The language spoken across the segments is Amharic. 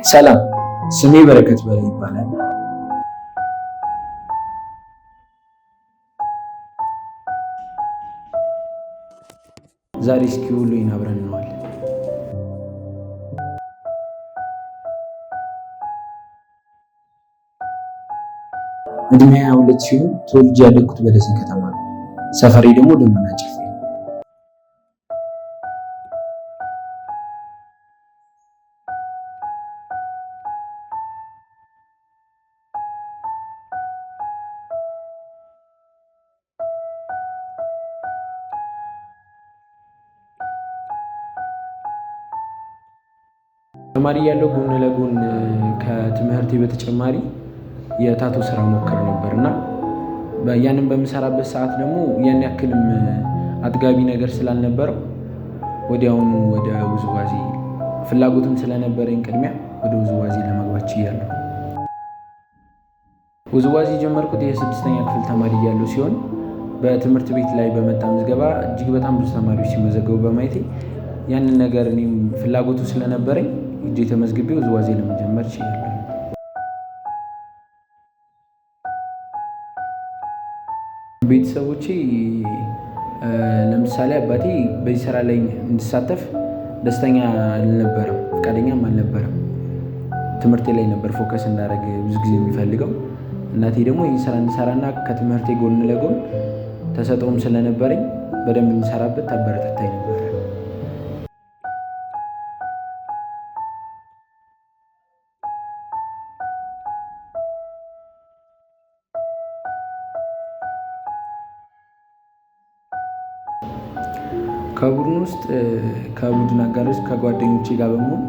ሰላም፣ ስሜ በረከት በላይ ይባላል። ዛሬ እስኪ ውሎዬን አብረን እንዋል። እድሜ 22 ሲሆን ተወልጄ ያደግኩት በደሴ ከተማ ነው። ሰፈሬ ደግሞ ደመና ጨፌ ነው። ተማሪ እያለሁ ጎን ለጎን ከትምህርቴ በተጨማሪ የ tattoo ስራ ሞክር ነበር እና ያንን በምሰራበት ሰዓት ደግሞ ያን ያክልም አጥጋቢ ነገር ስላልነበረው ወዲያውኑ ወደ ውዝዋዜ ፍላጎትም ስለነበረኝ ቅድሚያ ወደ ውዝዋዜ ለመግባት ችያለሁ። ውዝዋዜ የጀመርኩት የስድስተኛ ክፍል ተማሪ እያለሁ ሲሆን በትምህርት ቤት ላይ በመጣ ምዝገባ እጅግ በጣም ብዙ ተማሪዎች ሲመዘገቡ በማየቴ ያንን ነገር እኔም ፍላጎቱ ስለነበረኝ እጄ ተመዝግቤ ውዝዋዜ ለመጀመር ችያለሁ። ቤተሰቦቼ ለምሳሌ አባቴ በዚህ ስራ ላይ እንድሳተፍ ደስተኛ አልነበረም፣ ፈቃደኛም አልነበረም። ትምህርቴ ላይ ነበር focus እንዳደረግ ብዙ ጊዜ የሚፈልገው። እናቴ ደግሞ ይህን ስራ እንድሰራና ከትምህርቴ ጎን ለጎን ተሰጥኦም ስለነበረኝ በደንብ እንድሰራበት ታበረታታኝ ነበር። ከቡድን ውስጥ ከቡድን አጋሮች ከጓደኞቼ ጋር በመሆን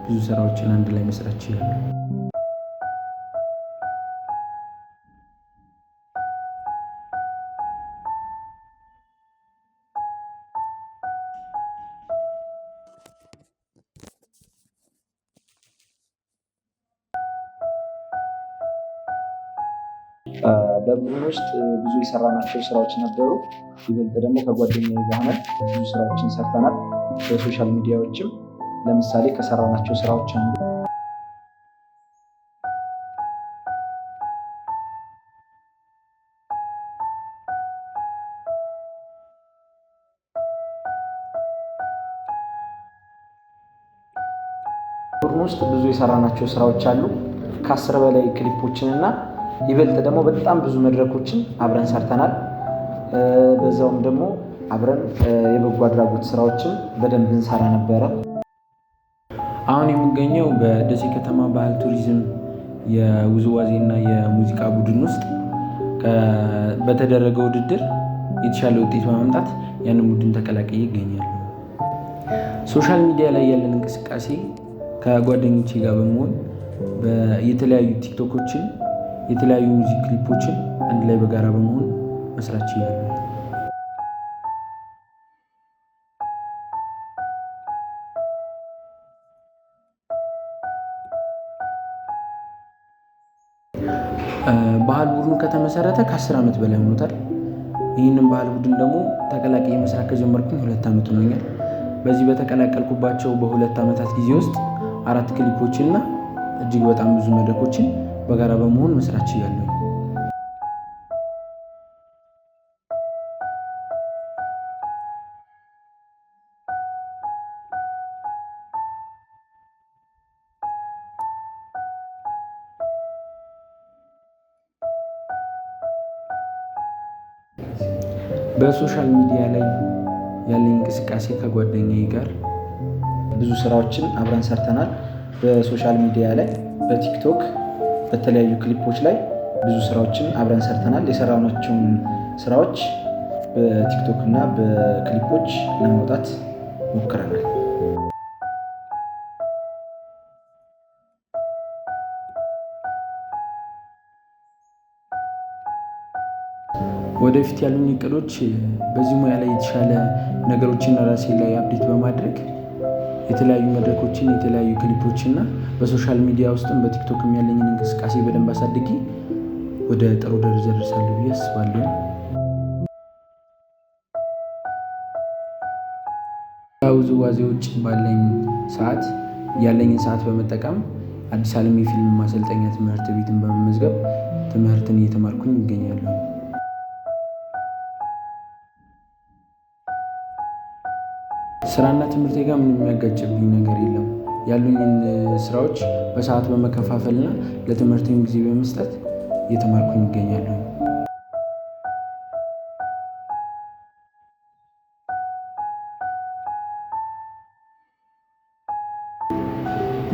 ብዙ ስራዎችን አንድ ላይ መስራት ችያለሁ። በቡድን ውስጥ ብዙ የሰራናቸው ስራዎች ነበሩ። ይበልጥ ደግሞ ከጓደኛዬ ጋር ሆነን ብዙ ስራዎችን ሰርተናል። በ social media ዎችም ለምሳሌ ከሰራናቸው ስራዎች አንዱ ቡድን ውስጥ ብዙ የሰራናቸው ስራዎች አሉ። ከ10 በላይ ክሊፖችን እና ይበልጥ ደግሞ በጣም ብዙ መድረኮችን አብረን ሰርተናል። በዛውም ደግሞ አብረን የበጎ አድራጎት ስራዎችን በደንብ እንሰራ ነበረ። አሁን የምገኘው በደሴ ከተማ ባህል ቱሪዝም የውዝዋዜና የሙዚቃ ቡድን ውስጥ በተደረገ ውድድር የተሻለ ውጤት በማምጣት ያንን ቡድን ተቀላቅዬ ይገኛሉ። Social media ላይ ያለን እንቅስቃሴ ከጓደኞቼ ጋር በመሆን የተለያዩ ቲክቶኮችን፣ የተለያዩ music ክሊፖችን አንድ ላይ በጋራ በመሆን መስራት ችያለሁ። ባህል ቡድኑ ከተመሰረተ ከ10 ዓመት በላይ ሆኖታል። ይህንን ባህል ቡድን ደግሞ ተቀላቅዬ መስራት ከጀመርኩኝ 2 ዓመት ሆኖኛል። በዚህ በተቀላቀልኩባቸው በ2 ዓመታት ጊዜ ውስጥ 4 ክሊፖችና እጅግ በጣም ብዙ መድረኮችን በጋራ በመሆን መስራት ችያለሁ። በ social media ላይ ያለኝ እንቅስቃሴ ከጓደኛዬ ጋር ብዙ ስራዎችን አብረን ሰርተናል። በ social media ላይ በቲክቶክ በተለያዩ ክሊፖች ላይ ብዙ ስራዎችን አብረን ሰርተናል። የሰራናቸውን ስራዎች በቲክቶክ እና በክሊፖች ለማውጣት ሞክረናል። ወደፊት ያሉኝ እቅዶች በዚህ ሙያ ላይ የተሻለ ነገሮችን ራሴ ላይ update በማድረግ የተለያዩ መድረኮችን፣ የተለያዩ ክሊፖችን እና በ social media ውስጥም በቲክቶክም ያለኝን እንቅስቃሴ በደንብ አሳድጌ ወደ ጥሩ ደረጃ ደርሳለሁ ብዬ አስባለሁ። ከውዝዋዜ ውጭ ባለኝ ሰዓት ያለኝን ሰዓት በመጠቀም አዲስ ዓለም የፊልም ማሰልጠኛ ትምህርት ቤትን በመመዝገብ ትምህርትን እየተማርኩኝ ይገኛለሁ። ስራና ትምህርቴ ጋር ምንም የሚያጋጭብኝ ነገር የለም። ያሉኝን ስራዎች በሰዓት በመከፋፈልና ለትምህርቴም ጊዜ በመስጠት እየተማርኩኝ ይገኛለሁ።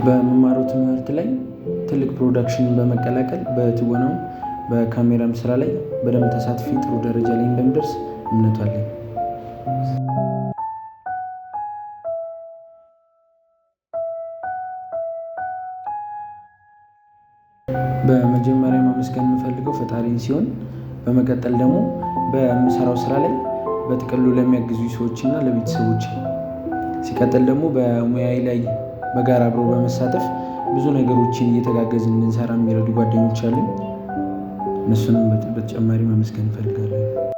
በምማረው ትምህርት ላይ ትልቅ production ን በመቀላቀል በትወናም በካሜራም ስራ ላይ በደንብ ተሳትፌ ጥሩ ደረጃ ላይ እንደምደርስ እምነቱ አለኝ። በመጀመሪያ ማመስገን የምፈልገው ፈጣሪን ሲሆን በመቀጠል ደግሞ በምሰራው ስራ ላይ በጥቅሉ ለሚያግዙ ሰዎች እና ለቤተሰቦች፣ ሲቀጥል ደግሞ በሙያዬ ላይ በጋራ አብሮ በመሳተፍ ብዙ ነገሮችን እየተጋገዝን እንድንሰራ የሚረዱ ጓደኞች አሉኝ። እነሱንም በተጨማሪ ማመስገን እፈልጋለሁ።